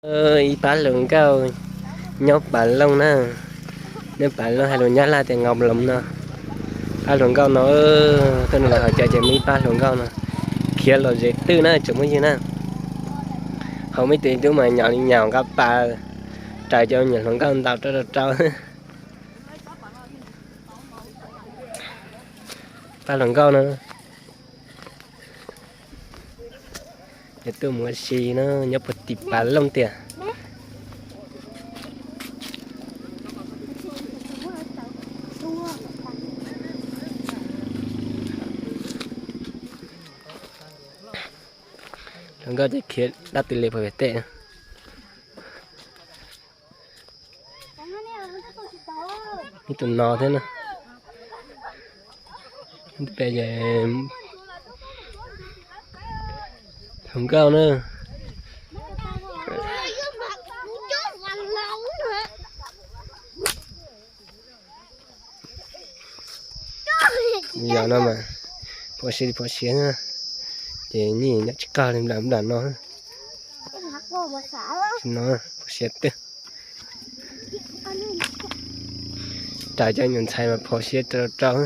Ib pab hluas nkauj nyob Pas Looj na, nyob Pas Looj hais lus Nyab Laj tias Ngọc Lống no. Pab hluas nkauj no, tuaj nrog lawv haus cawv ces muaj ib pab hluas nkauj no khiav los ze twj na tsoom phooj ywg na. Haus muaj ib tug tub mas nyaum li nyaum nqa pas raws cov me nyuam hluas nkauj ntaus rau rau rau. Pab hluas nkauj no, yog tuaj mus ua si na, nyob puag tim Pas Looj tiag. Hluas nkauj ces khiav dab tw li puag pem tej. Ib tug no thiab na. Pem ces hluas nkauj na. Yog no mas, phom siav li phom siav na, ces nyiam nyob tsis qag li nram nram no. No phom siav twg, raws cov nyuam ntxhais mas phom siav rau rau.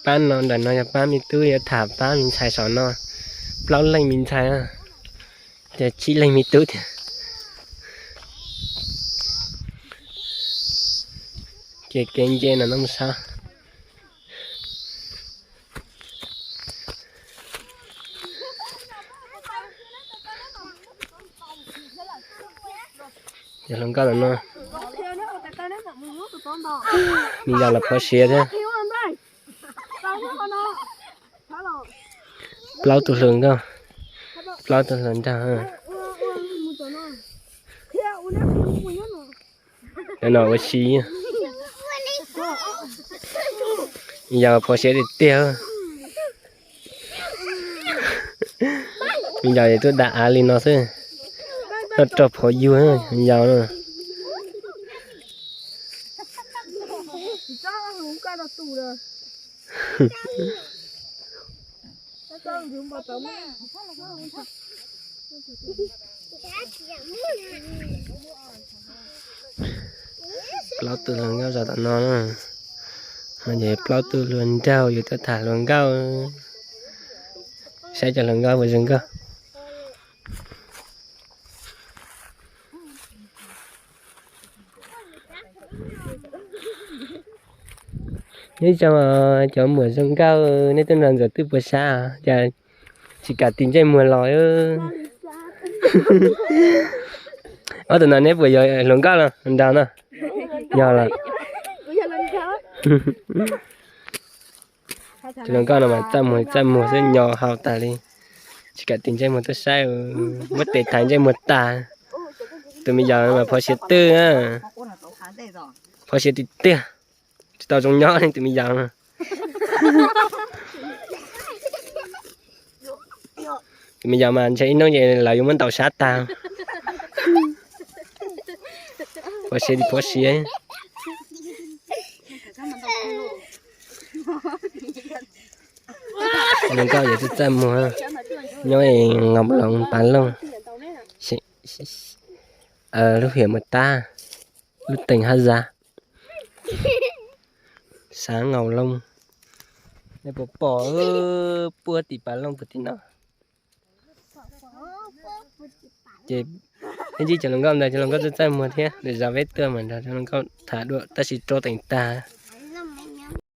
Pab no nram no yog pab me tub yuav tham pab me ntxhais saum no, plaub leej me ntxhais, ces tsib leej me tub thiab. Ces kev nce no no mus sab. Cov hluas nkauj no, me nyuam los phov siav thiab. Plaub tug hluas nkauj, plaub tug hluas nraug. Cov no ua si, me nyuam phov siav tiag tiag. Me nyuam tuaj da av li no xwb, noj rau phov yug me nyuam no. Plaub tug hluas nkauj zov tom no na. No ces plaub tug hluas nraug yuav tuaj tham hluas nkauj, saib cov hluas nkauj puas zoo nkauj. Nyob zoo cov muam zoo nkauj, nej tuaj nrog ntxuav twj puas sab, cas tsis kam tis ntsej muag los. Ob tug no neb puas yog hluas nkauj los nraug no? Yog los. Tus hluas nkauj no mas txaj muag txaj muag xwb, nyo hau tas li, tsis kam tis ntsej muag tuaj saib, muab tes thaiv ntsej muag tag. Tus me yos mas phov siav twg, phov siav tiag tiag, tsis tau zoo nyob li tus me yos no. Tus me yos mas ntshe ib hnub ces lawv yuav muab ntaus sab tag. Phov siav li phov siav. Hluas nkauj yuav txaj txaj muag, nyob Ngọc Lống Pas Looj, lub hiam Mos Tab, lub teem Haj Zas, xav Ngọc Lống. Nej puas pom puag tim Pas Looj puag tim no? Ces ib ntsis cov hluas nkauj ntawd cov hluas nkauj txaj txaj muag thiab, lwm zaus peb tuaj mas nrog cov hluas nkauj tham dua tab sis rau teem tag.